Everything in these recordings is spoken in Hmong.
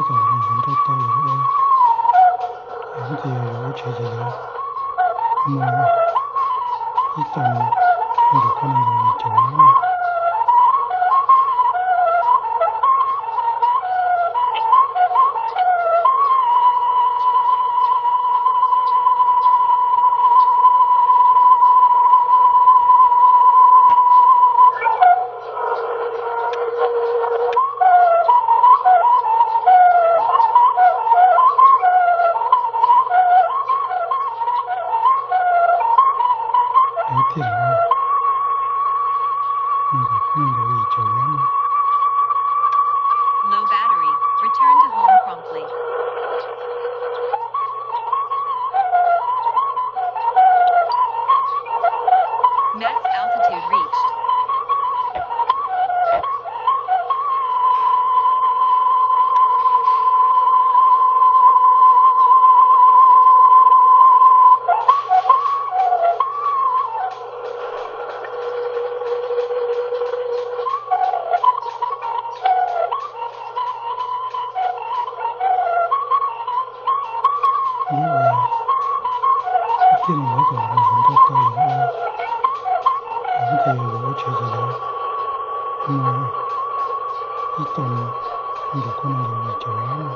Kom nws yuav nrauj tau lawm, ib ntsis yog yuav ua tsev ces yuav muaj ib tog nees nkaum poj nees nkaum yim caum lab. Ua tiag, nees nkaum poj nees nkaum yim caum lab. Low battery. Return to home promptly. Max altitude reached. Lub uas ib tiag no lawv kom nws yuav nrauj tau lawm, ib tiag yuav ua tsev ces yuav muaj ib tog nees nkaum poj nees nkaum yim caum lab.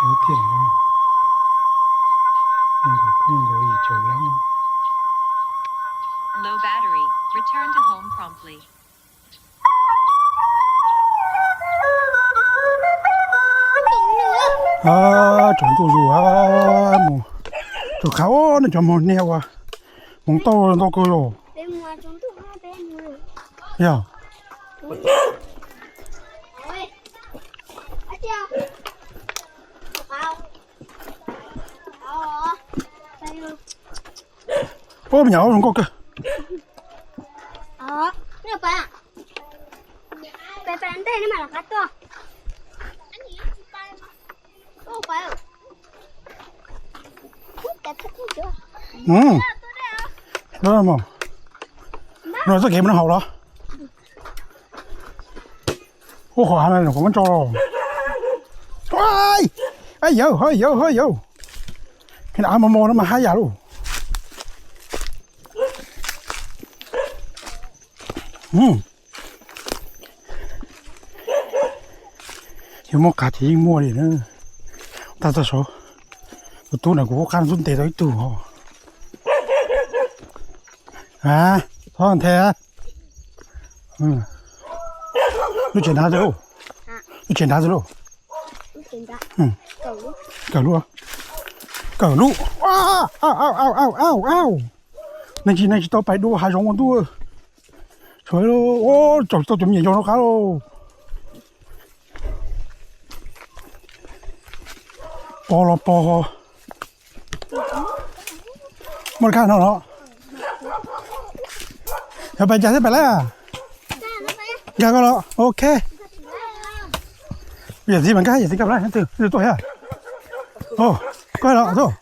Ua tiag, nees nkaum poj nees nkaum yim caum lab. Low battery. Return to home promptly. Tsaus ntuj zus mus rau qhov nej cov hmoov niag uas hmoov tauj ntau kawg los. Yog. Ub, me nyuam zoo nkauj kawg. No txoj kev mus no haus los. Ua qhov hav no kuv muab tso. Ai yawg, ho yawg, ho yawg. Av mos mos no mas haj yam lauj. Yog muaj qab ces yeej muaj li na. Tag tag saud, kuv tub na kuv kuj qab tub ntes tau ib tug os. Thov nthe. Lub tsev nrad, lub tsev nrad lauj. Kawm lub, kawm lub. Au, au, au, au. Neeg tsis, neeg tsis tau pais dua hav zoov ua ntuj. Tsaus tau cov me nyuam yaus rov qab lauj. Pog los pog ho. Muaj kaj no los. Yog pais cas thiab pais lawm? Nkag koj los, ok. Yam txiv mas nkag, yam txiv nkag lawm, twg tuaj thiab? Koj los,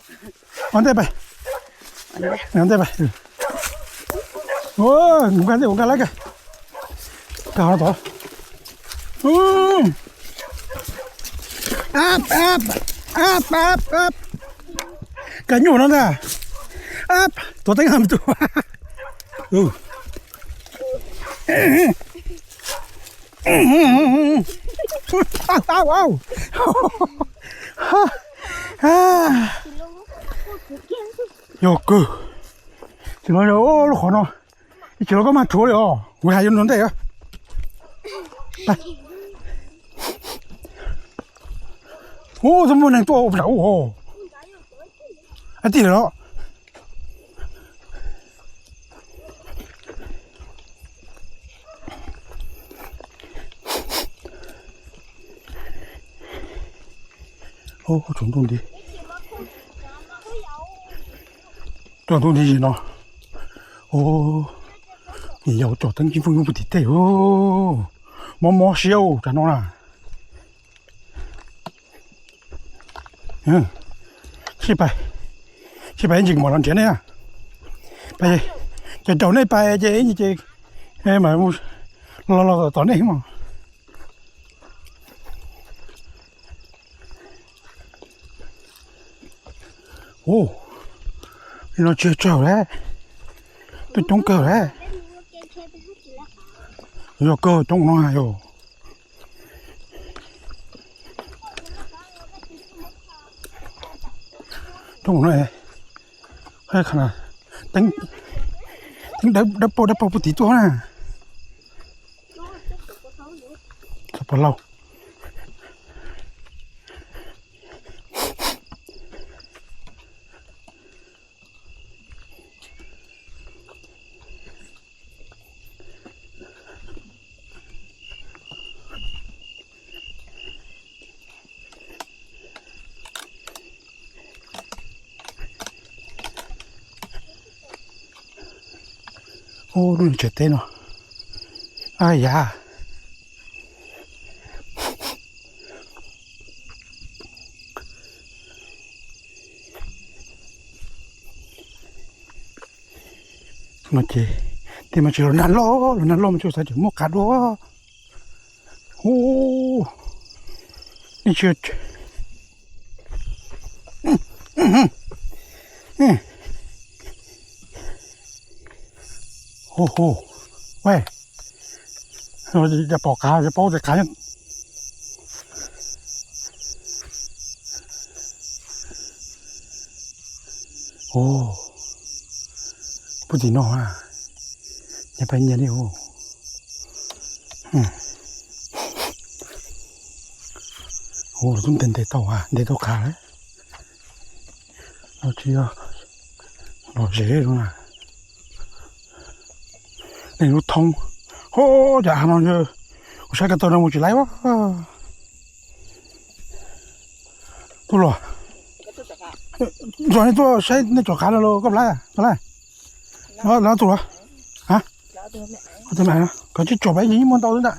ua ntej pais. Ua ntej pais. Kuv nkag ntej, kuv nkag lawm kag. Nkag hov tod. Ab, ab, ab, ab, ab. Kag nyuj no ntag. Ab, tuav teeb hab tus. Au, au. Yog kawg. Tsis los lub qhov no, tsis los koj mag rhuav li os, kuv hais yuav nrog ntej. Ub, twb muaj neeg tuaj ua nram ub hos. Ab, tij lawm los. Ub, tsaus ntuj nti. Tuaj ntuj nti zim no, ua, yau cov teeb cib phooj ywg puag tim tej, mob mob siab ua cas no na. Sib pais, sib pais ib ntsis mam los nrhiav nej. Ces caum nej pais ces ib ntsis ces mam los los tom nej mas. Ua, li no tsis tsawg lawm, tuaj coob kawg lawm. Yog kawg coob no yog. Coob no, teeb, teeb dawb paug dawb paug puag tim tuaj na. Puas lauj. Ub, lub tsev teb no. Aj yam. No ces tej mas tsis los nag loj, los nag loj mas tsis xav tseem muaj qav dua. Ub, nej tsis, hu hu, ua, yog pom qav yog paub tias qav. Ub, puag tim no, nyias pais nyias li hu. Ub, lawv twb ntes ntes tau, ntes tau qav lawm. No tsis yog lom zem zoo na. Neeg lub thoob, hu, cas av no yog kuv saib ko taw no mus tsis laib ua. Tuaj los, nrog nej tuaj saib nej cov qav no los koj plab, koj plab. Los tus los, koj tus mam, koj tsis tsom peb yeej muaj ntau xwb ntag.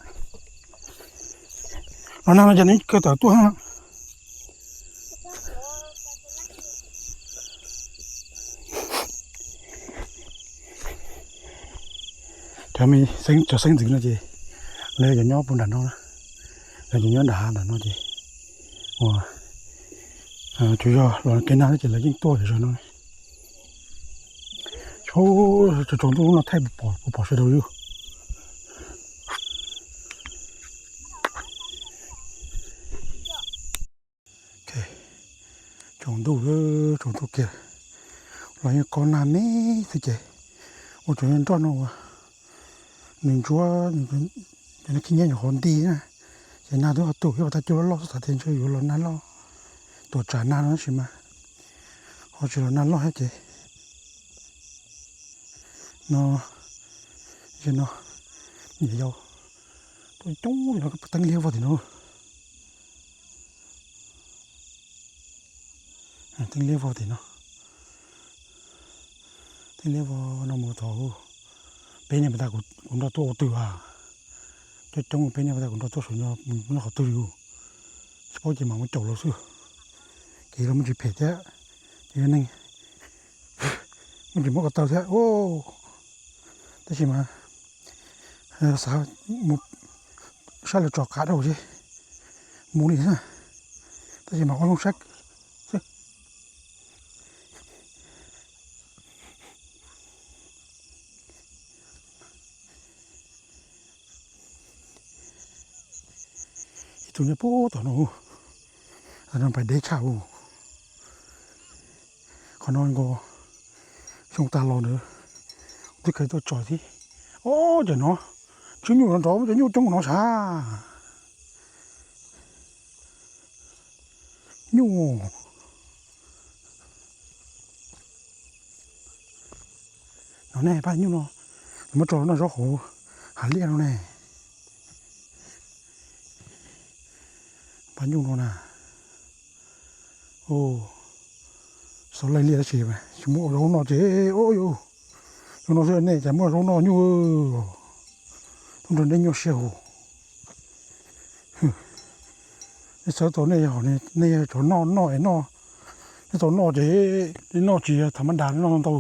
Los nag no ces nws kawg tawm tuaj. Cov me, cov xeeb ntxwv no ces lawv yog cov nyob puag nram no, lawv cov nyob nram hav nram no ces, ua, tsuas yog los kev nag ces lawv yeej tuaj zom zaws no. Tsaus ntuj no thaij puas pom sawv daws li. Tsaus ntuj, tsaus ntuj kiag los yeej qab nag me xwb ces ua tsaus ntuj nroj no ua, nws ntsuab, cov khib nyiab nyuam qhuav nti na, ces nag twb ho tu thiab, ua thaij cua loj loj xwb xav tias ntshe yuav los nag loj, tuam tsam nag no tab sis mas ho tsis los nag loj thiab ces no, no, niam yau tuaj coob li no, teeb liab vog tim no. Teeb liab vog tim no. Teeb liab vog no mus tod. Peb niag pas tas kuv nrog tuaj ua twg a? Coob coob peb niag pas tas kuv nrog tuaj saum no mus nyob qhov twg li. Tsis paub ces mam mus caum lawv xwb. Kev los muaj tsis phem thiab, ces yog neeg muaj tsis muab ko taw thiab. Tab sis mas xav mus saib lawv tso qav rau seb mus li na, tab sis mas ua zoo saib xwb. Ib tug nyob puag tom no, no pais deb tshaj u. Qhov no nkaus xyoo tas los ntawd twb kheev tuaj tso thiab. Ob, cov no, tswb nyuj no nrov cov nyuj coob no sav. Nyuj no ne, pab nyuj no, muab tso noj zaub hauv hav liaj no ne. Pab nyuj no na. Xov laij liaj tab sis tsis muaj zaub noj ces, o, yus no xwb nej cas muaj zaub noj nyuj. Tub nrog nej nyuaj siab hos. Nej txhawb tau nej, nej yog cov noj noj es noj, nej tau noj ces nej noj tsis tham ma das, nej noj ntau.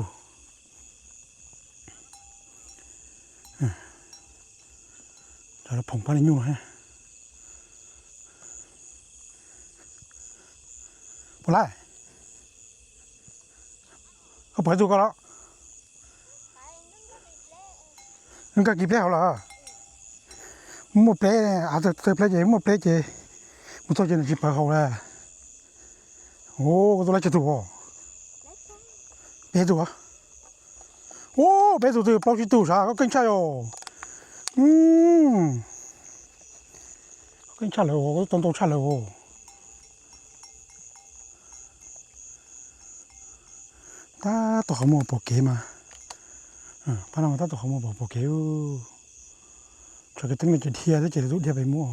Cov phoom pab li nyuj no. Puas laij? Koj pom ib tug ko los? Nkag kis pleb hauv los? Muaj pleb, av tawg pleb ces muaj pleb ces mus txog ces nws tsis pawv hauv lawm. Ua koj tuaj laib tsawg tus? Peb tug. Ua peb tug twg plaub tsib tug sav, koj keej tshaj yom. Koj keej tshaj lawm, koj tau ntau tshaj lawm. Tab tom qhov muag pom kev mas, pab no tab tom qhov muag pom pom kev. Tshuav kev teeb no ces dhia thiab ces lawv tub dhia pem muag.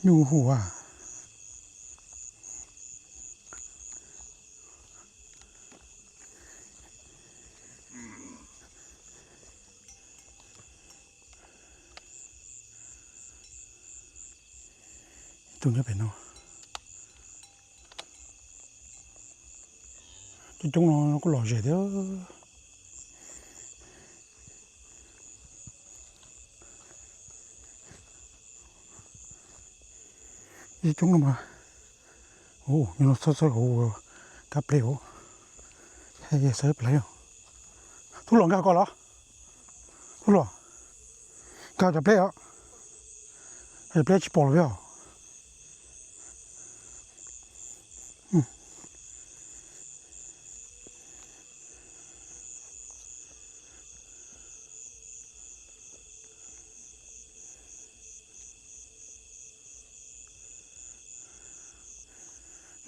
Nyuj hu a. Ib tug nyob pem no. Coob coob no kuj lom zem thiab. Coob coob no mas. Ua, nyob no txhawb txhawb hauv kab pleb hauv. Txhawb pleb. Tub hluas nkag ko los? Tub hluas, nkag cov pleb os. Cov pleb tsis pom lawm os.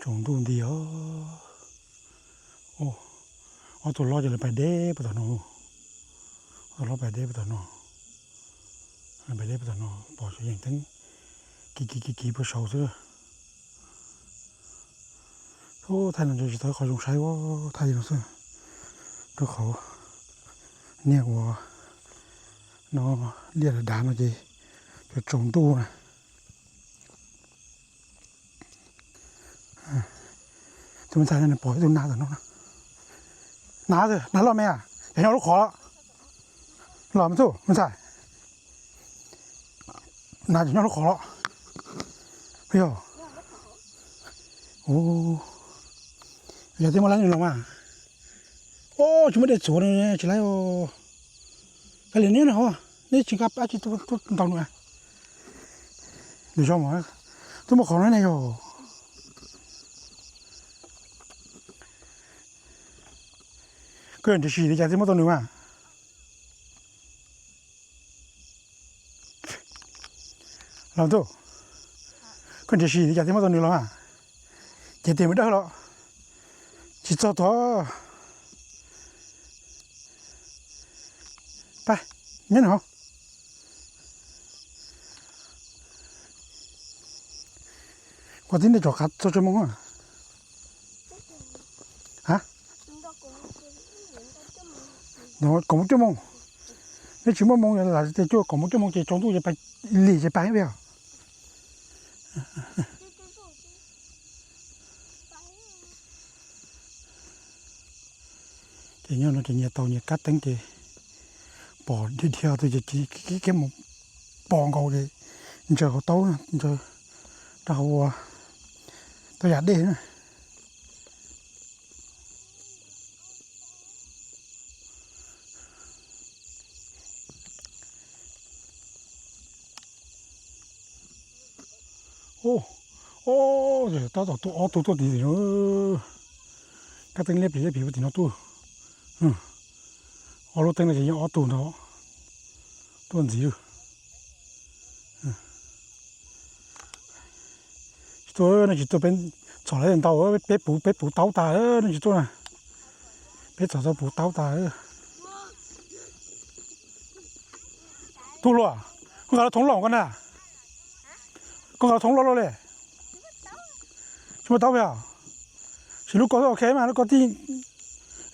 Tsaus ntuj nti os. Ob tug hlob ces lawv pais deb puag tom no. Ob tug hlob pais deb puag tom no. Lawv pais deb puag tom no pom sav yeem teeb kiv kiv kiv kiv puag saud xwb. Thaij no tsis tau qhov zoo saib, thaij li no xwb. Rau qhov niag uas no liaj dav dav no ces tsaus tsaus ntuj na. Tus me ntxhais no nws pom ib tug nag tom no. Nag, nag loj me, cov nyob lub qhov los me tub me ntxhais. Nag cov nyob lub qhov los. Yog, yog twb muaj laib nws los mas. Tsis muaj dej txhuav tsis laib. Kav liam neb no, neb tsis nqa dab tsi tuaj ntaus nws. Nws zov mas, twb muaj qhov no ne yog. Koj nrhiav sim li cas thiaj muab tau nws mas. Los ntuj, koj nrhiav sim li cas thiaj muab tau nws los mas. Ces tes mus dawb los tsis txog tod. Pab, nyob no. Koj tib nej cov qab txog tso moo. Ha, kaum moo cuaj moo. Neb tsis muaj moo los tias cuaj, kaum moo cuaj moo ces tsaus ntuj ces lig ces pab os. Ces nyob no ces nyias tau nyias kab teeb ces pom dhia dhia twg ces kiv kiv mus pom nkaus ces ntsaws hauv taub, ntsaws rau hauv ua tau yam dej na. Tab tom tuaj ob tug tuaj tim no. Kab teeb liab plis liab plis puag tim no tuaj. Ob lub teeb no ces yog ob tug ntag. Tuaj ntxiv. Tsis tuaj, nej tsis tuaj, peb txhom lawv ntau, peb puv, peb puv taub tas, nej tsis tuaj na. Peb txhom tau puv taub tas. Tub hluas, koj nqa lub thoob loj koj na. Koj nqa thoob loj loj li. Tsis muaj taub yom? Siv lub ko xwb ok mas, lub ko tij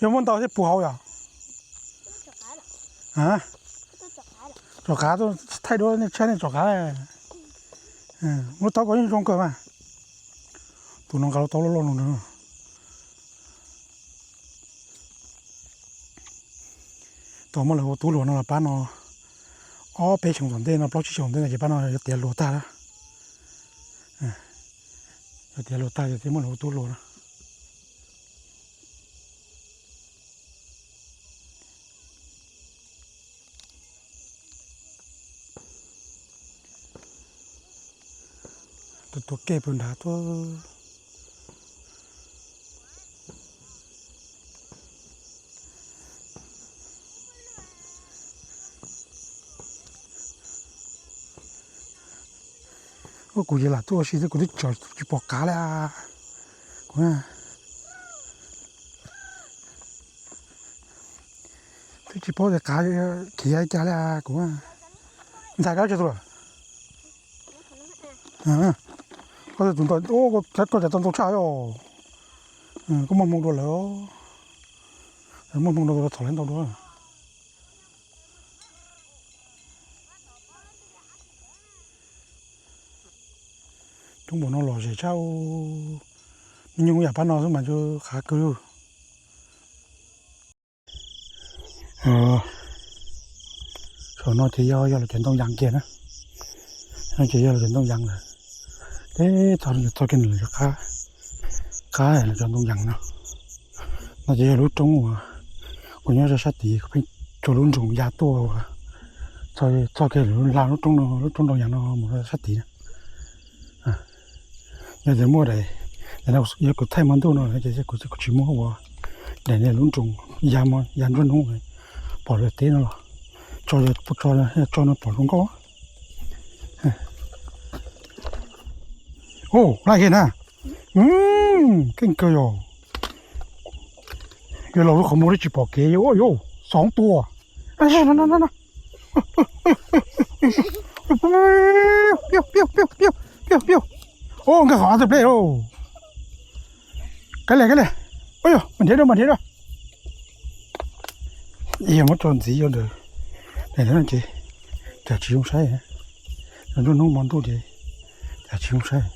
yog muaj ntau thiaj puv hauv yom? Tsom qav, thaij duab nej tshab nej tsom qav. Lub taub ko yeej zoo kawg mas. Tus no nqa lub taub loj loj no. Tau muaj lawv ua tub hluas no los pab no ob peb xyoo tom ntej no, plaub tsib xyoo tom ntej no ces pab no yuav tiav hluas tag lawm. Yuav tiav hluas tag ces thiaj muaj lawv ua tub hluas no. Tus tuav kej pw nrad tuaj. Ua kuv ces lam tuaj ua si xwb kuv twb tsis pom qav li. Kuv twb tsis paub tias qav khiav li cas li kuv. Ntxhais koj tsis tus lawm. Koj tus ntau, koj cov tau ntau tshaj os. Koj muaj hmoo dua lawm. Muaj hmoo dua txhom lawv ntau dua. Coob npaum no lom zem tshaj. Me nyuam yam pab no xwb mas ntshe qav kawg. Saum no ces yog yog lawv cov ntoo yas kiag na. No ces yog lawv cov ntoo yas lawm. Teb txog txog kiag lawv cov qab, qab lawv cov ntoo yas no. No ces yog lub roob uas kuv nyob rau sab tid, kuv pheej tso lub nroog ya tuaj txog kiag lub hla lub roob no, lub roob ntoo yas no mus rau sab tid na. Yog tias muaj daim, yog kuv thaij hmo ntuj no ces kuv tsis muab ua daim lub nroog ya, ya nruab hnub pom lawv teb no los tso, tso no pom zoo nkauj. Ua laj kiag na. Keej kawg yog. Yuav los lub qhov muag twb tsis pom kev, yuav ua yuav xoov tua. Piu, piu. Ua nkag qhov tawg pleb lauj. Kav liam, kav liam. Ua yog mas nrhiav dua, mas nrhiav dua. Yog muab tso ntxiv yog ntawd, daim no ces cas tsis zoo saib. Nruab hnub hmo ntuj ces cas tsis zoo saib.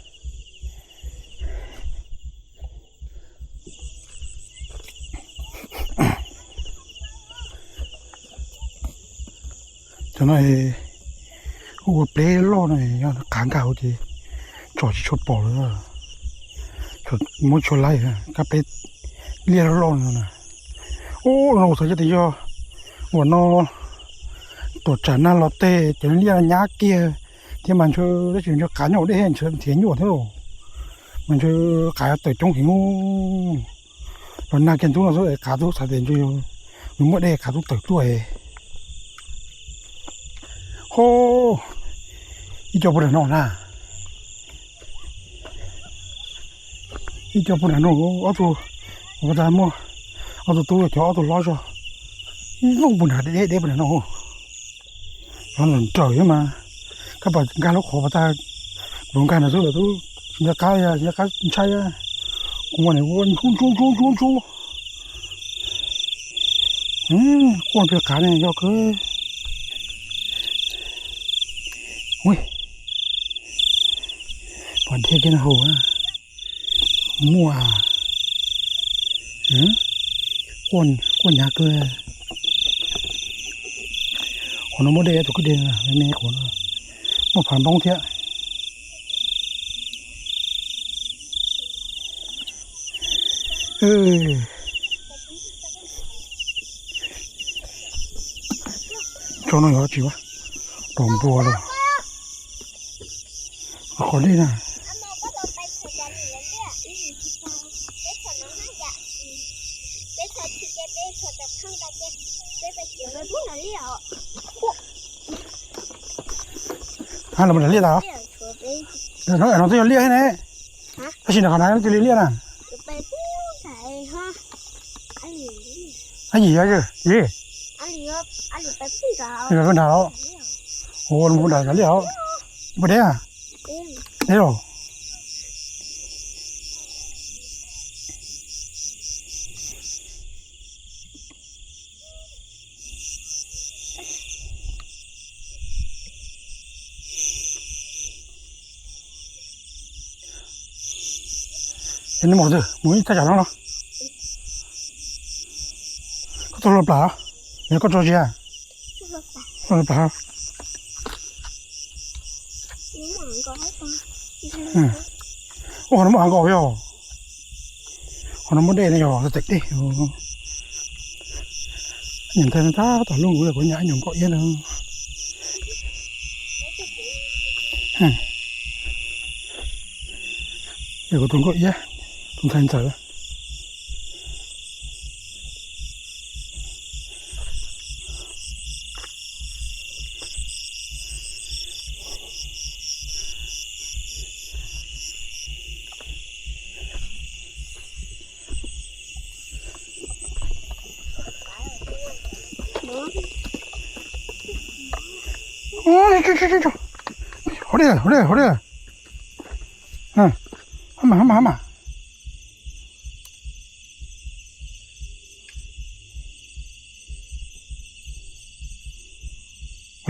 Cov no ua pleb loj no yog qav nkag hauv ces tsom tsis tshua pom lawm. Muab tshua laib kab pleb liaj loj loj no na. Ub, no kuv xav tias yog uas no tuam tsam nag los teg cov liaj nyab kiag thiab mas ntshe tab sis ntshe qav nyob hauv dej ntshe nrhiav nyuaj thiab los mas ntshe qav tawm coob heev. Los nag kiag ntub no xwb qav tub xav tias ntshe nws muaj dej qav tub tawm tuaj. Ho, ib co puag nram no na. Ib co puag nram no, ob tug, ua tas muaj ob tug tub cov ob tug hlob zog, ib lub puag nram deb deb puag nram no. Nraws thiab mas, kab pas nkag lub qhov pas tas, kuv nkag ntawd xwb lawm tub, tsis nco qab, tsis nco qab ntshai. Kuv mas ua ntsuab ntsuab ntsuab ntsuab ntsuab. Quaj plig qav ne yog kawg. Ui, pom dhia kiag no hauv. Muaj, quaj hnyav kawg. Qhov no muaj dej, tus kwj deg me me qhov no muaj phav npoob thiab. Tso no yog tsis, tos npua los qhov dej na. Los mus nram liaj tas, no twb yog liaj thiab ne. Tab sis nram qhov na twb li liaj na. Ab yim, yim, nram los, ua nram liaj os. Puas deb a? Thiab los. Es nws mus qhov twg? Mus ib thaj tsam no los? Koj tuaj hluas plas, yog koj tso tsis hais. Hluas plas. Ua qhov no muaj hav nkauj yog, qhov no muaj dej no yog txawm dej. Nyeem nthe tab tom lub kuv kuv nyav nyuam nkauj iab na. Yog kuv tus nkauj iab, tus ntxhais ntxawm. Hov dej, hov dej, hov dej. Hab mas, hab mas, hab mas.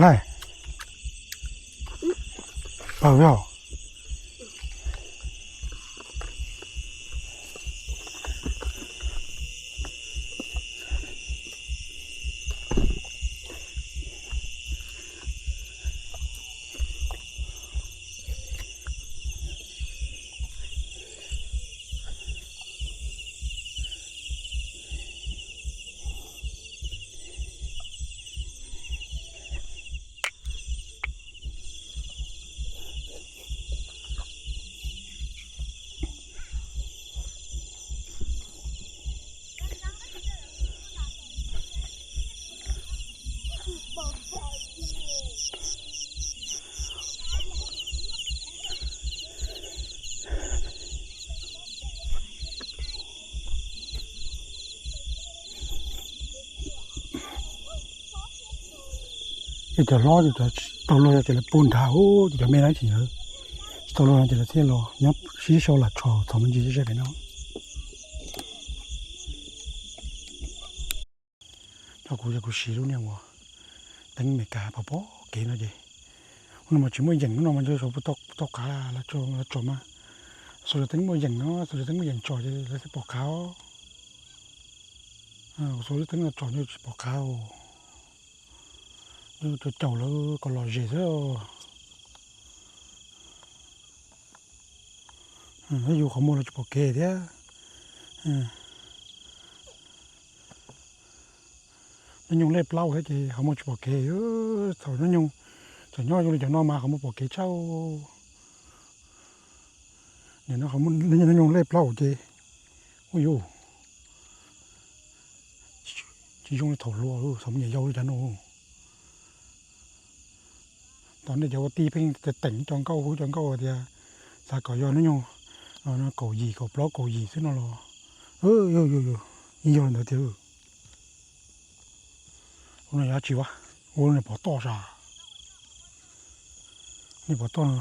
Laj, pawg yog. Ces cov hlob tsis tau luag ces lawv pub nrad, ces cov me no tsis yog, tsis tau luag ces lawv thiaj los nyob sib sau lam tsho txog me ntsis zej pem no. Cov kuv yog kuv siv lub niag uas teeb Amelikas pom pom kev no ces, no mas tsis muaj yeem no mas ntshe tau qav lawv tso mas. Xav cov teeb muaj yeem no, xav cov teeb muaj yeem tso ces lawv thiaj pom qav os. Xav lub teeb no tso ntshe tsis pom qav os. Caum caum lawv kom lom zem xwb. Yus qhov muag los tsis pom kev thiab. Hnub nyoog lej plaub thiab ces qhov muag tsis pom kev. Thaum hnub nyoog, thaum nyob zoo li cov no mas qhov muag pom kev tshaj. Nim no hnub nyoog lej plaub ces, ua yus tsis zoo li thaum hluas, thaum me nyuam yaus li cov no. Tos nej cov ua tij pheej teem cov nkauj hu cov nkauj tias xav kom yog hnub nyoog kaum yim kaum plaub kaum yim xwb no los, yog li ntawd tiag. Ua no yog dab tsi ua, ua niag pov toj sas, niag pov toj no.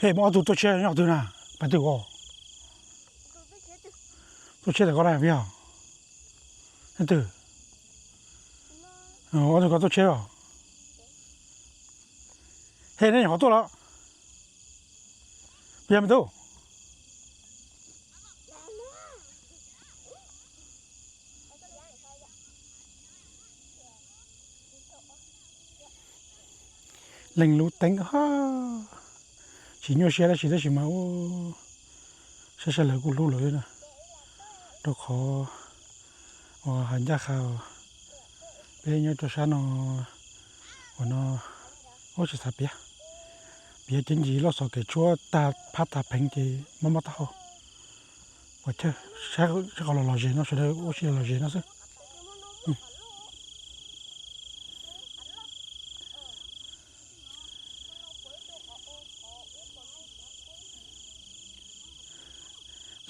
He, muaj ob tug tuaj tsheb nyob twg na? Pab twg os? Tuaj tsheb tam koj na, yog twg? Ob tug ko tuaj tsheb os. He, nej nyuam qhuav tuaj los? Puas yog me tub? Leej lub teeb, tsis nyuaj siab dab tsi tab sis mas ua saib saib lawv kuj hlub lawv na, rau qhov uas hais ncaj qha peb nyob rau sab no, uas no, ub tsis xav piav, piav ces ntsis loj xov kev tshuab tag phab tag pheev ces mob mob taub hau. Ua cas saib qhov los los zem no, sawv daws ua si los los zem no xwb.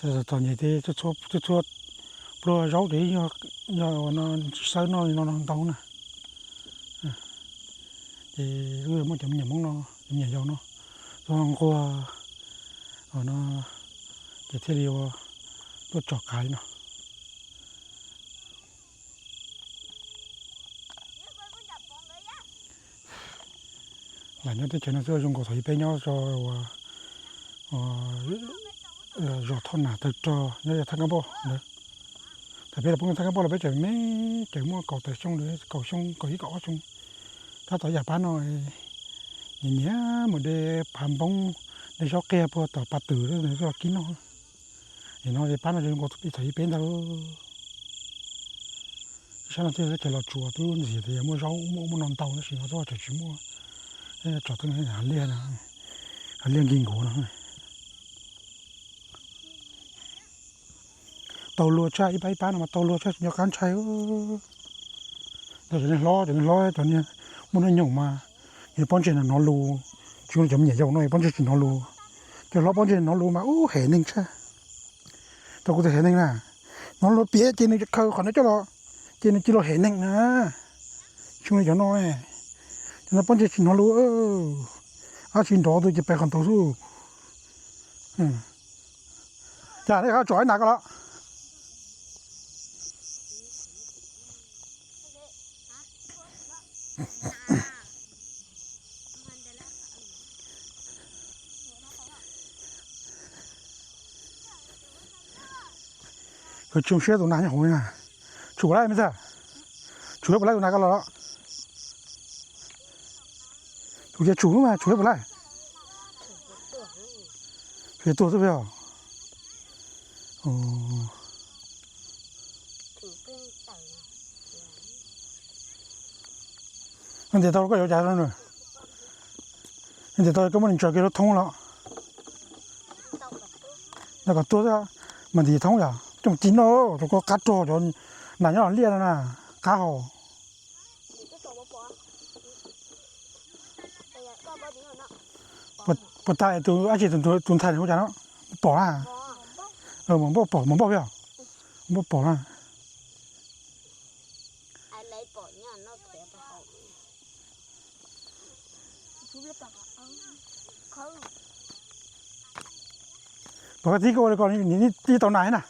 Txom nyem ces txhua pluag zaub ces yog no sawb noj li no ntau na. Ces wb muaj cov me nyuam Hmoob no, cov me nyuam yaus no tuaj nquag no, ces thiaj li ua tuaj tsom qav li no. Lam nyob teb chaws no xwb zoo nkaus thaum ub peb nyob zos Thoj Nam Tawg Rog nyob thaj Kab Npauj ntawd. Thaum peb los poob thaj Kab Npauj los peb tseem me, tseem muaj kaum tawm xyoo, kaum xyoo, kaum ib kaum ob xyoo. Tab tom yam pab no nyiam nyiam mus de phav npoob, de zaub qiag puag tom pas twm los kib noj. Nim no pab no zoo nkaus thaum ub peb ntag. Sab no twb teb chaws Los Tsuas twb ntxim tias muaj zaub muaj ub muaj no ntau tab sis no twb tseem tsis muaj. Tsom tej hav liaj, hav liaj nkig nkuav no. Tau luag tshaj, ib pab ib pab no mas tau luag tshaj tsis nco qab ntshai. Cov niag hlob, cov niag hlob, cov niag muaj hnub nyoog mas nws pob ntseg hnov lus, tsis zoo li cov me nyuam yaus no pob ntseg tsis hnov lus. Cov hlob pob ntseg hnov lus mas ub hem neeg tshaj. Tau kuv tus hem neeg na, hnov lus piav ces nws khaws qhov no coj los, ces nws cia li hem neeg na. Tsis zoo li cov no, cov no pob ntseg tsis hnov lus, dab tsi nrov tus ces pem qhov ntawd xwb. Cas nej tsom ib nas ko los? Koj tsis zoo siab tus nas nyob hauv na. Tshum puas laij me ntxhais? Tshum puas laij tus nas ko los? Tshum ces tshum mas tshum puas laij? Tshum ces tuag xwb peb os. Ntiav tau koj yuav cas? Ntiav tau koj muab nws ntsaws kiag lub thoob los. Nws kom tuag xwb mas ntiav thoob yom, coj mus ci noj rau koj qab rog cov nas nyob hauv liaj no na, qab hau. Puas tag tus dab tsi tus ntxhais hu cas no? Pom na. Mas npauj pom, mas npauj pom, npauj pom na. Pom koj tib koj ua li ko nws twb tau nas na.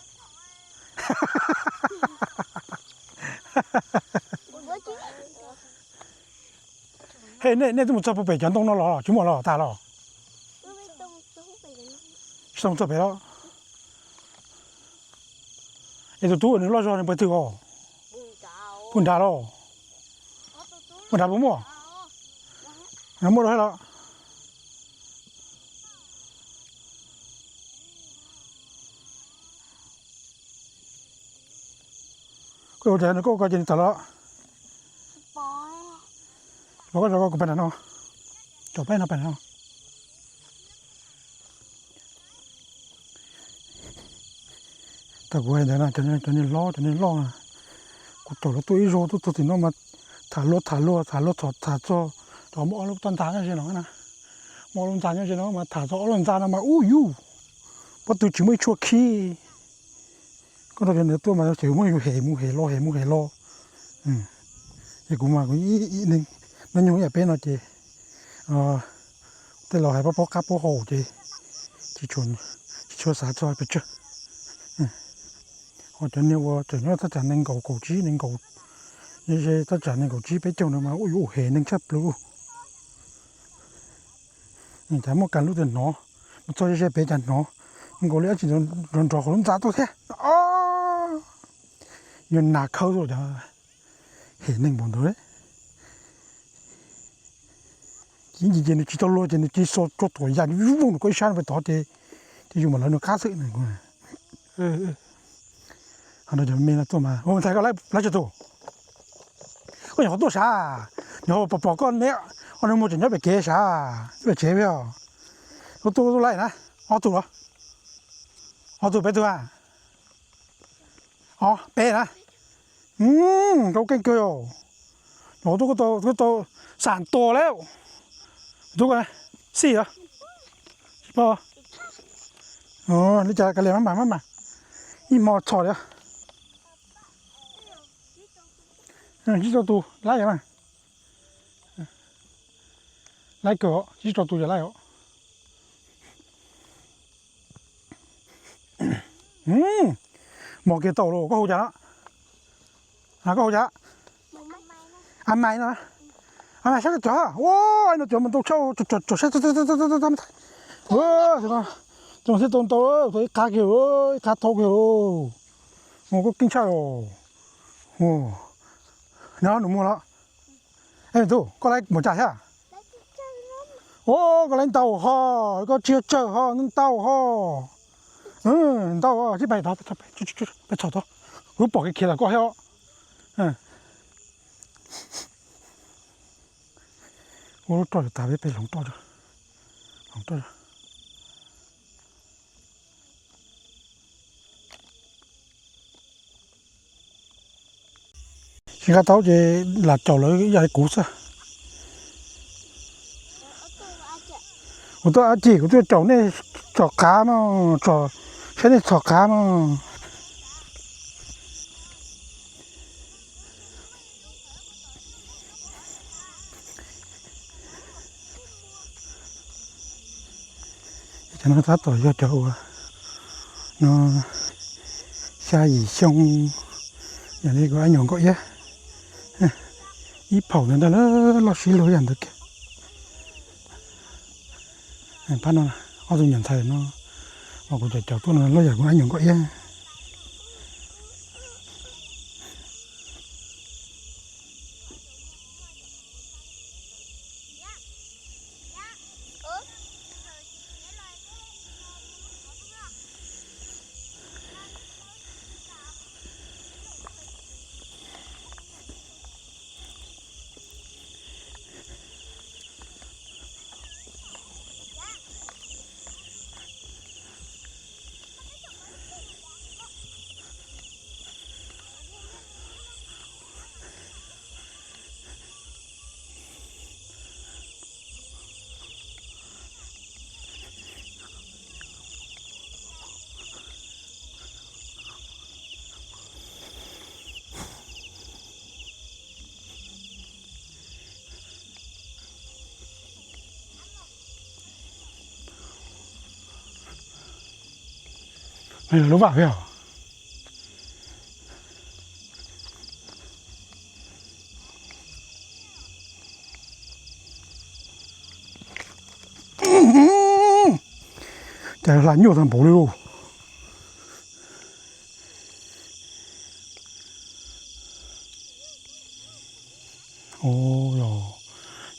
He, nej twb mus txog puag pem cov ntoo no los tsis muaj los tas los? Tsis tau mus txog pem los. Es tus tub nws loj zog nws puas twg os? Puag nrad los? Puag nrad puas muaj? Muaj rau hab los? Koj ua cas nws koj ua ko ces nws tawm los? Pom koj tso koj kuv pais nram no. Tsom peb no pais nram no. Tau kuv hais ntawd na, cov niag hlob cov niag loj na, kuv caum lawv tuaj ib zaug tuaj txog tim no mas tham luag tham luag tham luag tham tham txog cov muaj ob lub toj ntxa nyob ze no na. Muaj ob lub ntxa nyob ze no mas tham txog ob lub ntxa no mas ub yus, pob tw tsis muaj ib tshua khib. Koj nrog cov ntawd tuaj mas ces muab yus hem mus hem los hem mus hem los. Ces kuv mas kuv ib neeg hnub nyoog ib yam peb no ces tej laus hais paub qab paub hau ces tsis tshua xav txog pes tsawg. Ho cov niag uas tseem nyob thaj tsam nees nkaum kaum tsib nees nkaum, ze thaj tsam nees nkaum tsib peb caug ntawd mas ua yuav ua hem neeg tshaj plaws. Cas muaj kas lub twg hnov, mus txog ze ze pem cas hnov nkaus li dab tsi nrov nrov hauv lub ntxa tuaj thiab. Yuav nas khawb tuaj cov hem neeg npaum ntawd. Ces nws tsis tau luag ces nws cia li xuas tsuag tuam yam vij voog nws koj ib sab no pem tod ces, ces yus mam lawv nws qab xwb. Ho cov me no tuaj mas ntxhais koj lab tsis tus, koj nyuam qhuav tuaj sav, nyuam qhuav pom pom koj neb ob nus muag tseem nyob pem kev sav, nyob pem tsev peb os. Koj tuaj tuaj laij na, ob tug los? Ob tug peb tug a? Ob peb na. Koj keej kawg os. Nyuam qhuav tuaj koj tau xam tua lawm. Tub xij os. Tsis paub. Li cas kav liam maj mam maj mam, ib hmo txhos li. Ntsib tau tus lab yog mas. Laib kawg os, tsib rau tus yog laib os. Mos kiag tau los, koj hu cas no? Koj hu cas? A mais no. A mais saib cov, ua, no cov mas ntau tshaj, tsom saib. Cov thiaj tau ntau, tau ib qab kiag, ib qab thau kiag. Mus koj keej tshaj os. Nws muag los. Tus koj laib mus cas thiab? Ua, koj laib ntau ho, koj tsis yog tsawg ho, ntau ho. Ntau, sib pais tod, pais txhom tod. Kuv pom kev khiav tom koj thiab os. Ua lub roj tas peb peb hloov roj, hloov roj. Tsis nqa tau ces lam caum lawv ib yam li kuv xwb. Kuv tuaj ab tsi, kuv tuaj caum nej txhom qav mas, saib nej txhom qav mas. Cov no tab tom yog cov uas no xya yim xyoo, yam li kuv ab nyuam nkauj iab ib phaum ntawd ntag, loj sib luag yam ntawd kiag. Pab no, ob tug nyuam ntxhais no uas kuv cov caum tuaj no loj yam kuv ab nyuam nkauj iab. Lub vam peb os. Cas hla nyuaj tag npaum li lauj.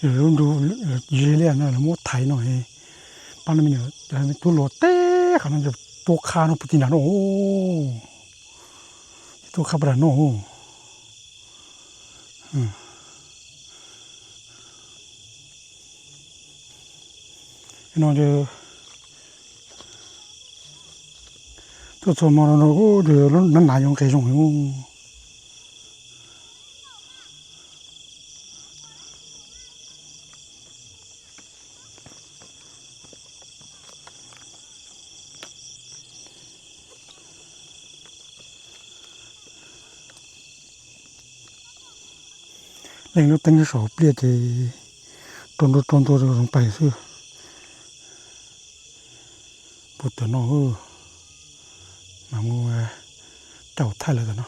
Yog lub ntuj zig liaj no lawv muab thaiv no, pab no me nyuam tub hluas teb qhov no tua qha no puag tim nram no, tua qha puag nram no. No tuaj txog hmo no kuj nas nas yuav nqes zoo heev. Leej lub teeb saum pliaj ces rau nruab rau ntua rau zoov pais xwb. Puag tom no mas mus caum thaij lawm tom no.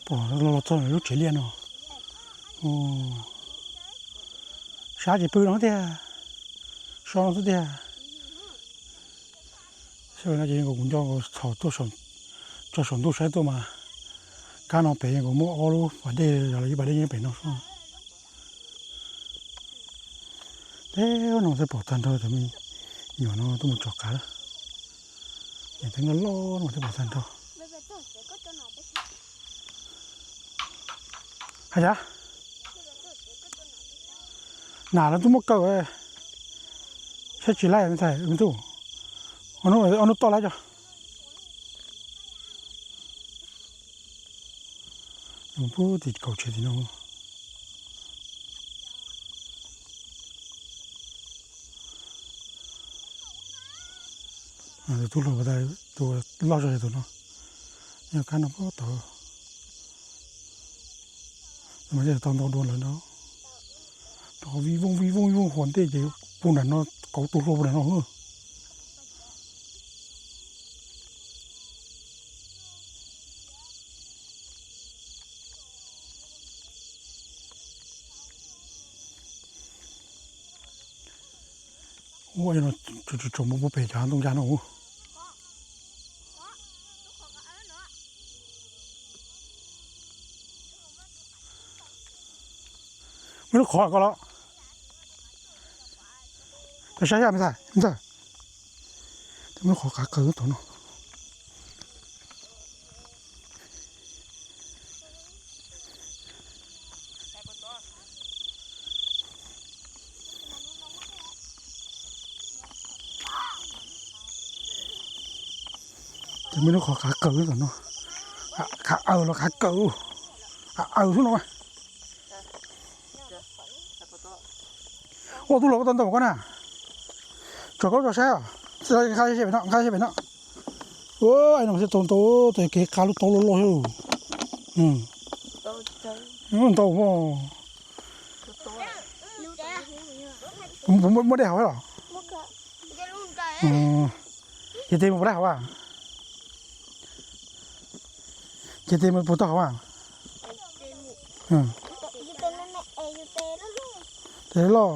Pom los txog lub tsev liaj no. Sab ces pw no tiag, so no xwb tiag. Sab no ces yeej nkaus kuv nco nkaus txhom tuaj tso saum ntuj saib tuaj mas, kab no pem yeej nkaus muaj ob lub pas dej, yog los ib pas dej yeej pem no. Teb no thiaj pom tag nrho cov me nyuam no tuaj mus tsom qav lawm. Niam teb loj loj no thiaj pom tag nrho. Hais tias, nas lawv twb muab kaw, saib tsis laij me ntxhais me tub, ob hnub toj laij tso. Pub tim kaum tsev tim no. Tus tub hluas tus loj zog tus no, yog kab no pub tod. Mas tau ntau dua lawm no. Rov vij vooj vij vooj vij vooj hua ntej ces puag nram no, kauv tu hlua puag nram no. Ua no, tsuas tsuas mus puag pem cov ntoo ya no. Muaj lub qhov ko los, koj saib me ntxhais, me ntxhais, muaj lub qhov qav qaws tom no. Ces muaj lub qhov qav qaws tom no, qav aws los qav kaws, qav aws xwb no. Ua tub los koj tau ntau koj na, tso koj tso saib os, nqa pem no, nqa pem no. Ua no thiaj tau ntau, tes kev qav lub taub loj loj. Ntau, muaj dej hauv los? Ces tes mus puas dej hauv a? Ces tes mus puas tau hauv a? Tes loj,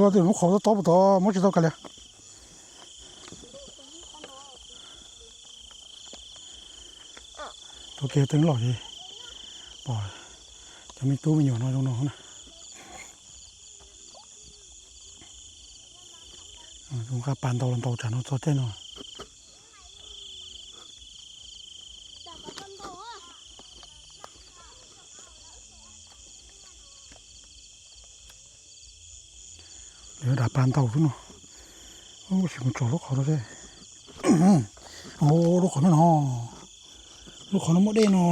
loj tej lub qhov tob tob puas tau muab tsis tau kav liam. Tuav kiag teeb los ces pom cov me tub me nyuam no zoo no na. Nqa pas ntaus los ntaus tsam no txog caij no. Lawv dav pas ntaus xwb no. Tab sis mus tsom lub qhov no seb. Lub qhov no, lub qhov no muaj dej no,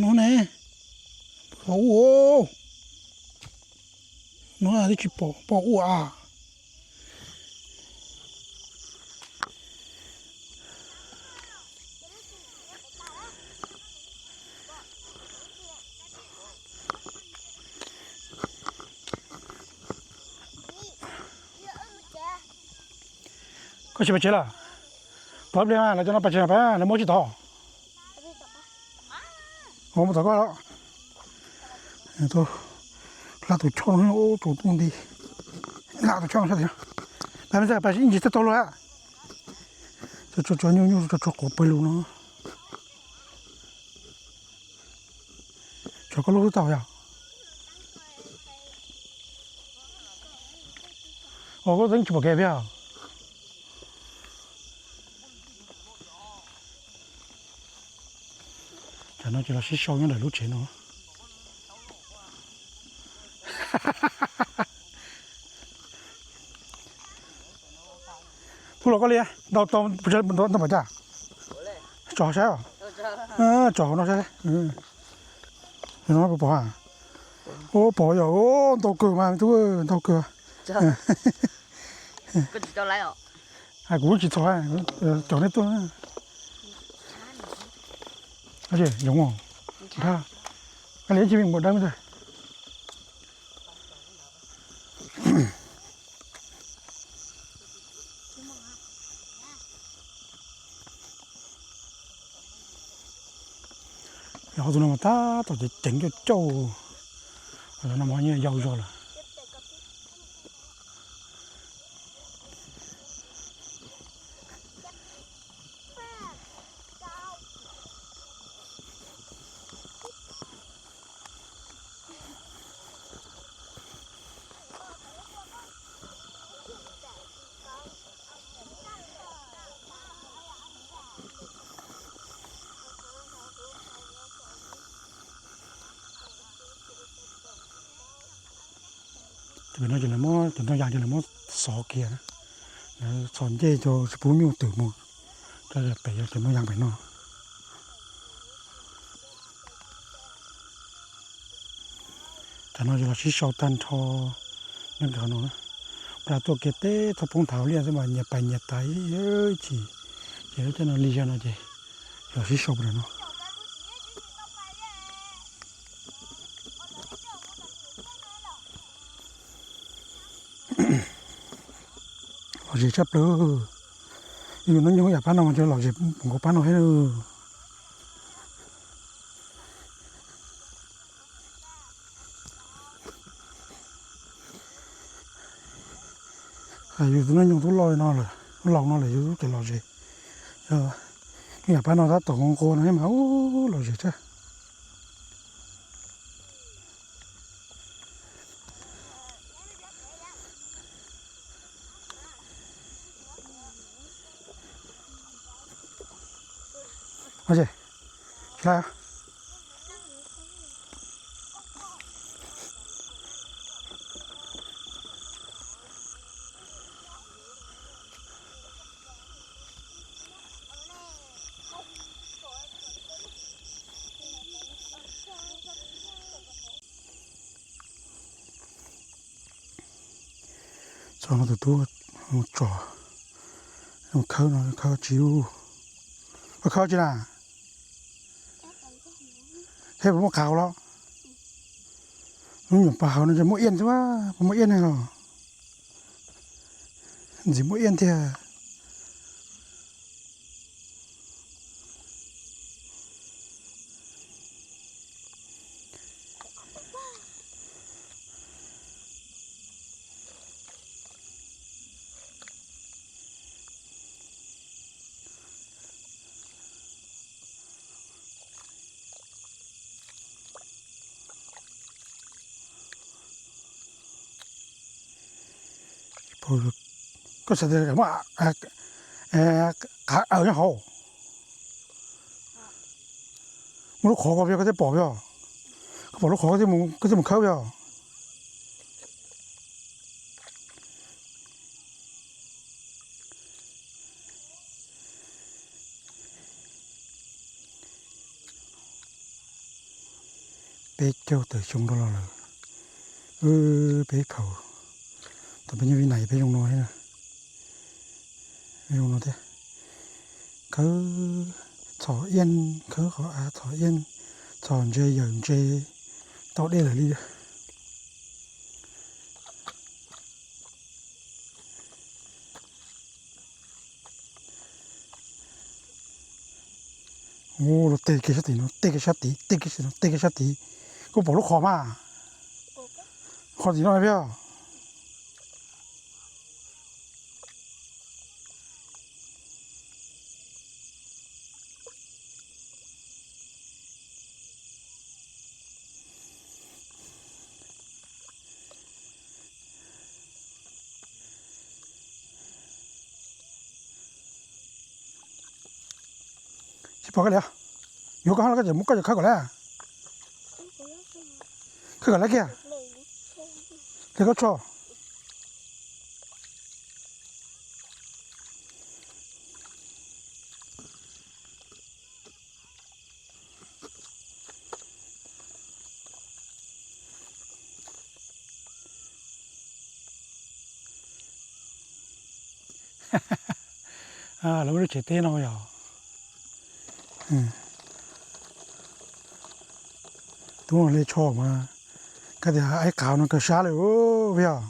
no ne. Pom ua, no twb tsis pom, pom ua a. Koj tsis pais tsev lawm? Pov pliag lawv cov no pais tsev pab lawv muab tsis tau. Ua mus tom koj los. Hla tus choj no, tsaus ntuj nti. Hla tus choj sab tid. Pab me ntxhais pab ib ntsis txaj tau luag. Tso tso nyuj nyuj tso tso quav pawg lug no. Tso koj lub xub tau yog. Ua koj teeb tsis pom kev peb. Tsam no ces los sib sau nyob ntawm lub tsev no. Tub los koj li ntau tau ntau pam cas? Tso saib os. Tso hauv no saib. No pom, ua pom yog ntau kawg mas tub, ntau kawg. Kuv tsis txog, cov nej tuaj. Yoov, a li ib tsi me npaum dawb me ntag. Yog tus no mas tab tom ceev ceev cauj cauj, no mas yeej yau zog lawm. Pem no ces lawv muab cov ntoo yas ces lawv muab xov kiag na, lawv xov ncej rau tsis pub nyuj twm mus, rau pem yog cov ntoo yas pem no. Tam no ces los sib sau tag nrho nyob ntawm no na. Plas tuaj kiag teb txhob poob nthav liaj xwb mas nyias pais nyias tas ib chim, ces lub caij no lig zog no ces los sib sau plas no. Zem tshaj plaws. Yus hnub nyoog yam pab no mas cov lom zem nkaus pab no thiab. Yus tus hnub nyoog tub loj no lawm, tub laus no lawm yus tseem lom zem. Yam pab no tab tom nqua no thiab mas ub lom zem tshaj. Txog no tus tub mus tsom, mus khawb no khawb tsis lub, koj khawb tsis na, thiab puas muaj qhav los? Lub nyuam pas hauv no ces muaj iab thiab, puas muaj iab ne los? Ntxim muaj iab thiab. Koj xav tias muaj qav aws nyob hauv? Muaj lub qhov ko peb koj thiaj pom peb os. Koj pom lub qhov koj thiaj mus khawb peb os. Peb caug tawm xyoo rau los lawm, peb phaum, thaum peb nyob Vib Nais peb zoo no thiab, peb zoo no thiab. Khawb txhom iab, khawb qhov av txhom iab, txhom ntses yawm ntses, tau dej lawm li. Ua luag tej kiag sab tim no, tej kiag sab tid, tej kiag sab tid, tej kiag sab tid. Koj pom lub qhov mas, qhov tim no peb os. Tsis pom koj li, yuav koj ho los koj tseem muab koj tseem khawb kom lawm, khawb kom lawm kiag, li koj tso. Lawv lub tsev teb no yog tub no li tsho mas, koj tias ib qab no kawg sab li peb os.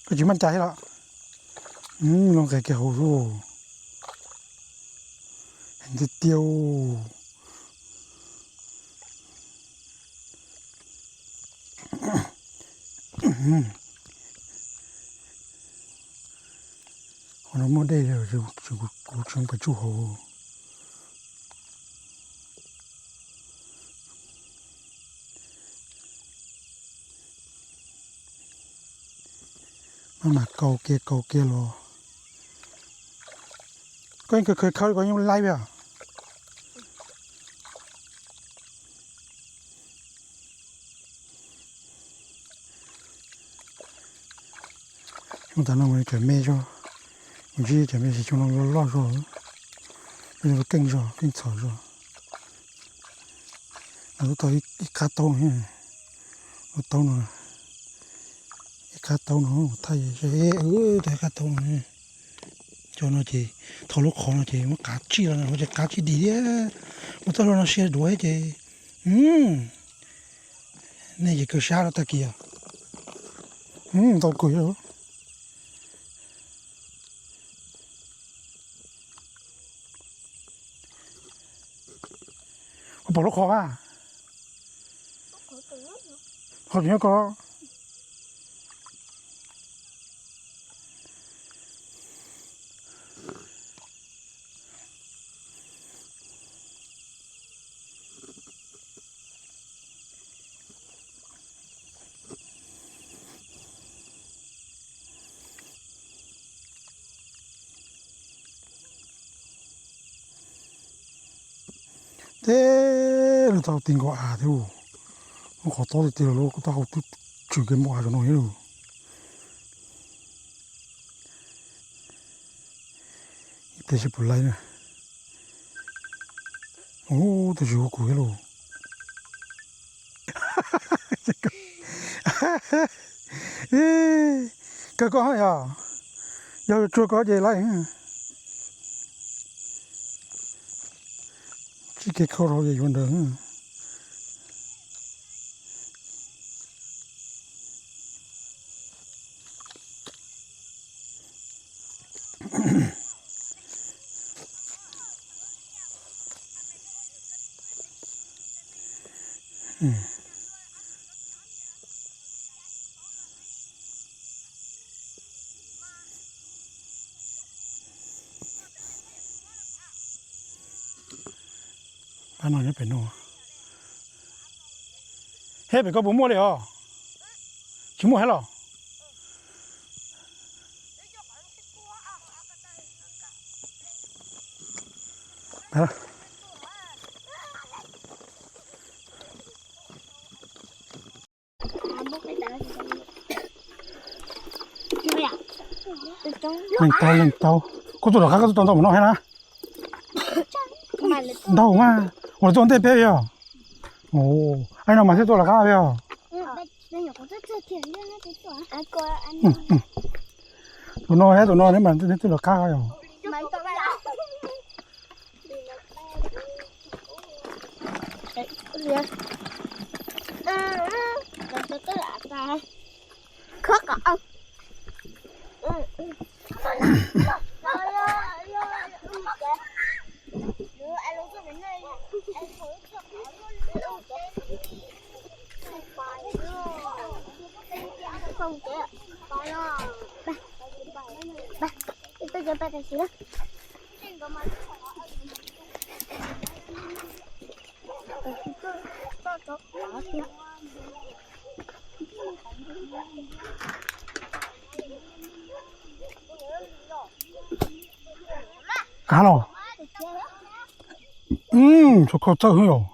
Koj tsis manj cai los? Lub nqes kiag hauv xwb, heev tiag tiag. Qhov no muaj dej, kuv tsis pais tsuj hauv. Maj mam kaus kiag kaus kiag los. Koj yeej khaws khaws li ko yeej laib peb os. Xyoo tas no mus cov me zog, mus ntsib cov me xyoo no loj loj zog, keej zog keej txhom zog. No twb tau ib qab taub no, lub taub no, ib qab taub no, thaj tau ib qab taub no. Cov no ces thaum lub qhov no ces muab qav tsij los no ces qav tsij dim thiab, muab txoj hlua no sia duav ces nej ces kawg sab rau tag kis os. Tau kawg. Pom lub qhov a, qhov tseem nyob ko. Teb lug tau ti nkaus av thiab, lub qhov tob tiag tiag los lub kuj taub hau twb tsw kev npau av zoo no thiab. Ib pliag seb puas laib na. Ub, tus tsw huv kuv thiab lauj. Kawg koj yog, yog tsuag koj ces laib. Tsis kev kho rau ces yuav nrawm. Pab no nyob pem no. Thiab pem koj puas muaj li os? Tsis muaj thiab los? Leej tau, leej tau. Koj tuaj lawm qab koj tuaj tau ntau mus no thiab na. Ntau mas, ua lawv tuaj ntej peb yog. Ai no mas thiaj tuaj lawm qab yog. Tus no thiab tus no thiab mas thiaj tuaj lawm qab yog. Kav los, tshuav kho txawj hwb yom.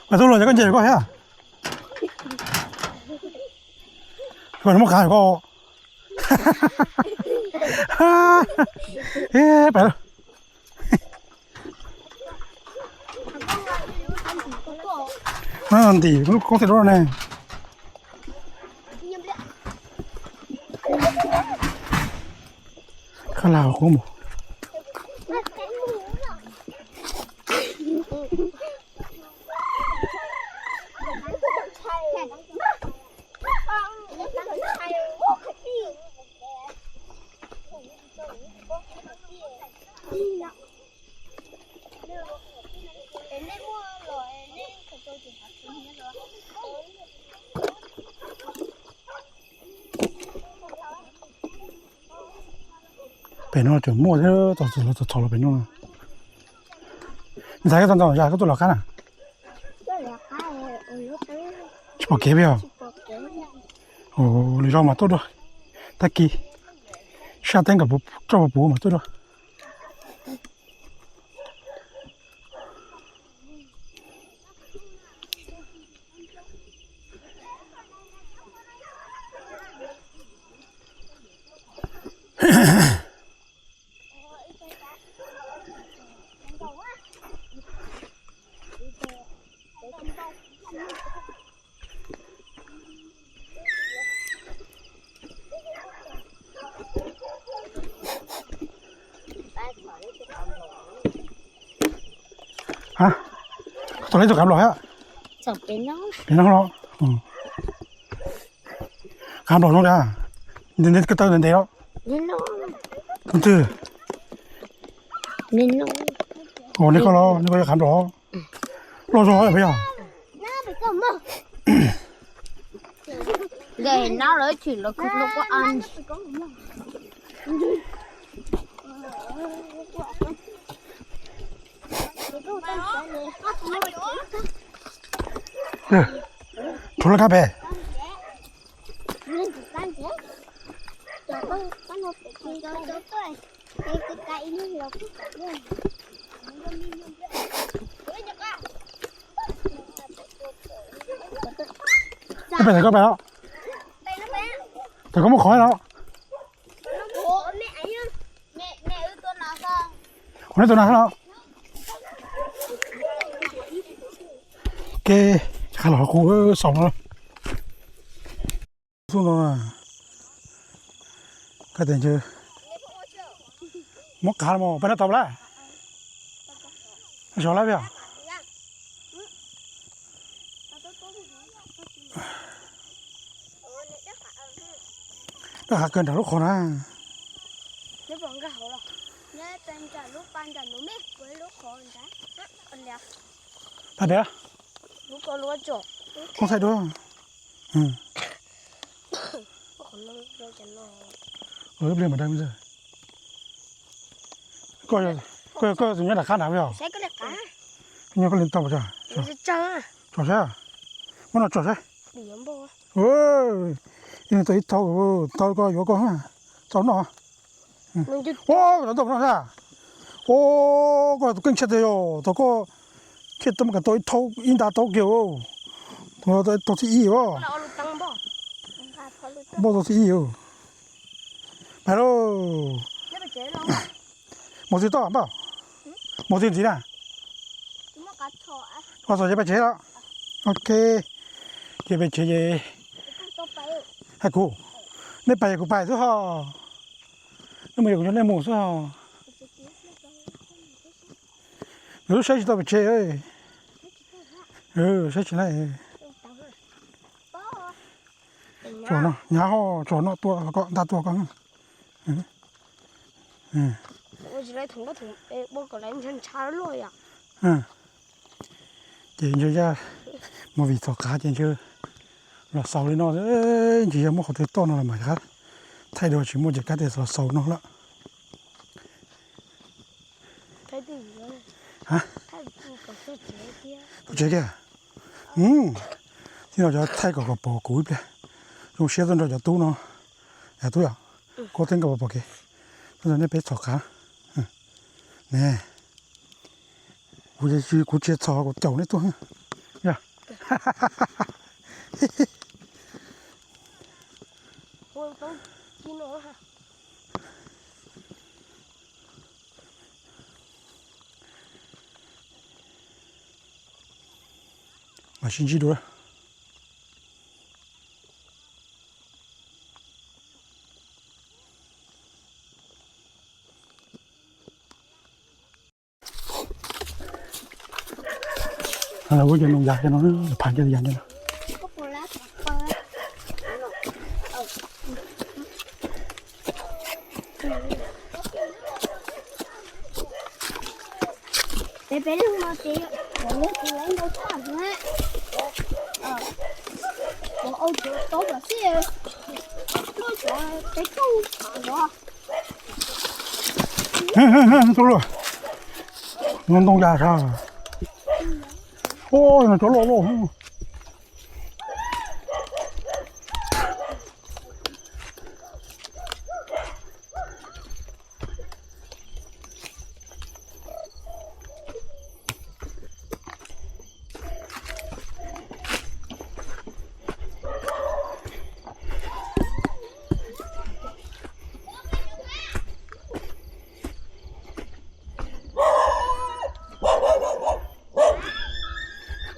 Mas tuaj los cov koj nce koj thiab. Muab kav koj. Pais. Ntim lub koob tes dub ne. Koj lag qub mus. Pem no tseem muaj thiab, txog txog los pem no. Ntxhais koj tau ntau zag koj tuaj lawv qab na? Tsis pom kev peb os. Lwm zaus mas tuaj dua. Tag kis saj teb nkaus roj puv puv mas tuaj dua. Hab, tau lawv tug qav nplaum hab? Pem no los? Qav nplaum zoo li, ntev ntev, koj taw ntev ntev los? Twg? Nej koj los, nej koj yog qav nplaum. Loj zog peb yog. Tshuav laj kab pem. Peb pem, koj pem os. Thaum koj muab qhov los. Qhov neb tus na los. Ke, qha los qhov qub xaus no. Xub no, koj tias ntshe muab qav los peb noj tau lawm. Zov lawm peb os. Daj hav kawg nram lub qhov na. Pab tias, koj thaij dua. Ib pliag mam dai. Koj, koj tus nyob nram qab nrad os? Koj nyob koj li tau tso. Tso saib, muab no tso saib. Ib leeg tau ib thaub, tau koj yuav koj, tau noj. Ua, koj tau noj sab. Ua, koj tus keej tshaj tiag yog tau koj thiaj tau, muab kav tau ib thaub ib nta tau kiag. Tau thib ib os. Npauj tau thib ib os. Pais lauj. Mus twg toj npauj? Mus twg ntxiv na? Ua txog ces pais tsev los. Ok, ces pais tsev ces hais kuv, nej pais kuv pais xwb ho. Nej mus yog kuv coj nej mus xwb ho. Nws lub saib tsis tau pem tsev. Saib tsis laib. Tso no, nyab ho tso no tua koj, nta tua koj. Ces ntshe yog mus vim txog qav ces ntshe los xaus li no, ntshe yog muab qhov twg toj no los mas thaij dua tsis muaj ces kab tes los xaus no lawm. Tuaj tsev kiag. Tij no cov thaij kom kom pom kuv ib pliag. Zoo siab tuaj nrog cov tub no. Yog tub yom, koj teeb kom pom kev. Tuaj nrog nej peb txhom qav ne. Kuv, kuv tsis txhom, kuv caum nej tuaj. Yog. Mas sib ntsib dua. Lawv ua cov noog yas cov no, phav cov yas cov no. Peb peb leeg no ces lawv tus lawv ntau tshaj na. Ua au tsuav tau tom xij, tuaj tsuav peb tug os. Ntoo yas sas. Ua no cov loj loj.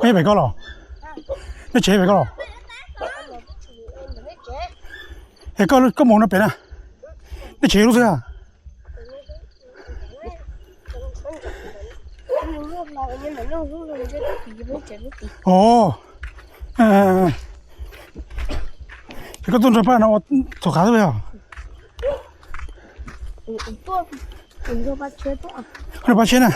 Koj yog pem koj los? Nej tsev pem koj los? Es koj, koj mus no pem na. Nej tsev lub xwb a? Ov, es koj tuaj nrog pab no ua txhaum qav xwb yog? Koj nrog pab tsheb na.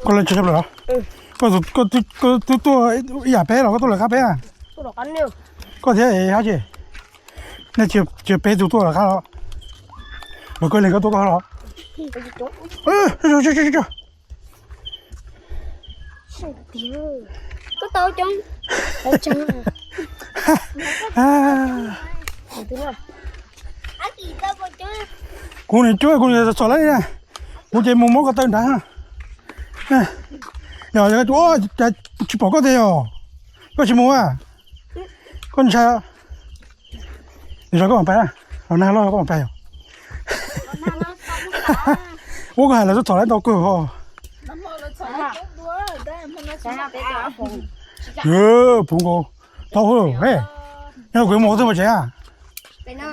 Koj lawv tsis tshaj plaws los? Koj twb tuaj ib yam peb los koj tuaj lawv qab peb a? Koj thiab hab tsi? Nej tsis peb tug tuaj lawv qab los? Los koj leeg koj tuaj koj los? Kuv nim cuab kuv nim txom lawm, kuv ces mus muab ko taw nrad. Yog, tsis pom koj tiag yog? Koj tsis mus a? Koj ntshai. Nws zov koj mam pais, los nag loj koj mam pais yog? Ua koj hais lawv txhob txom lawv ntau kawg os. Puv nkaus, tau hwj, yog kuv mus qhov twg mus tsev a?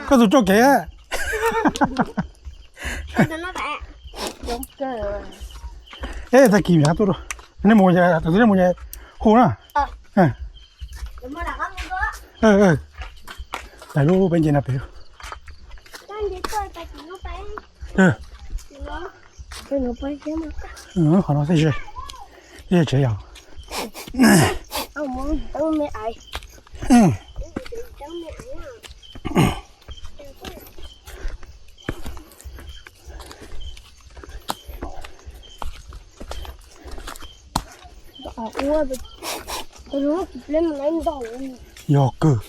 Koj tus tso kev. Es tag kis tuaj, nej mus, tus twg nej mus hu na. Lawv lub peb nce no pem. Qhov no xwb, tsev yog. Yog kawg.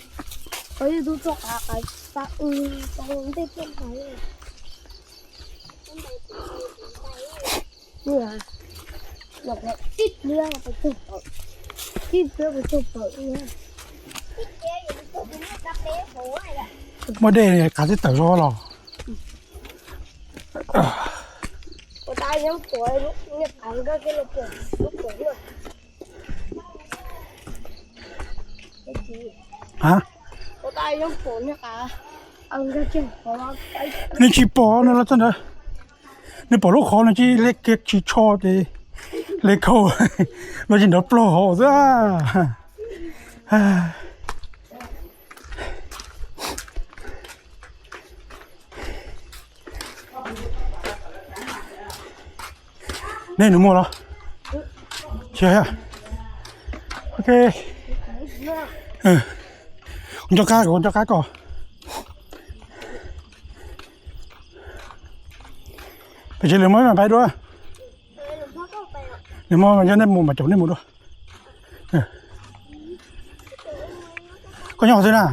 Muaj dej qav twb tawm zog los. Ha? Nej tsis pom no los txog ntawd. Nej pom lub qhov no tsis le kiag tsis tsho ces le khau los tsis nrov plaug hauv xwb. Nej nws muaj los? Tsis, ok. Kuv nco qab, kuv nco qab koj. Pes tsawg lwm mo mam pais dua. Lwm mo mas yog nej mus mas caum nej mus dua. Koj nyob qhov twg na?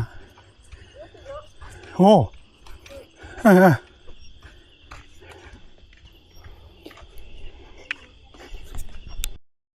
Ov.